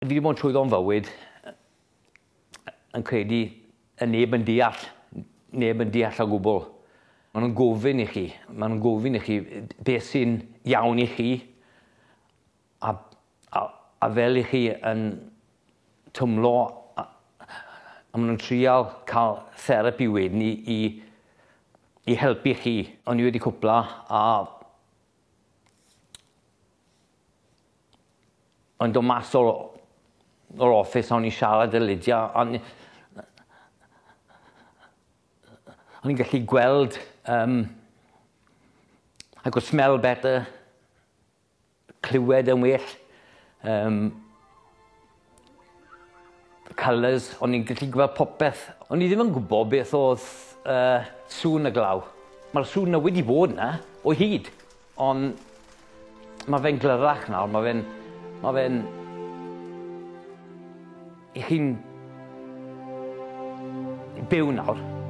Fi wedi bod yn trwyddo'n fywyd yn credu y neb yn deall, neb yn deall o gwbl. Maen nhw'n gofyn i chi, maen nhw'n gofyn i chi beth sy'n iawn i chi, a, a, a fel i chi yn twmlo, a, a maen nhw'n trial cael therapi wedyn i, i, i helpu chi. O'n i wedi cwpla a O'n dod mas o'r o'r office a o'n i'n siarad 'da Lydia a o'n i o'n i'n gallu gweld yym I could smell better, clywed yn well, yym colours, o'n i'n gallu gweld popeth. O'n i ddim yn gwbo beth o'dd yy sŵn y glaw. Ma'r sŵn 'na wedi bod 'na o hyd. Ond ma' fe'n glyrach nawr, ma' fe'n ma' fe'n 'ych chi'n byw nawr.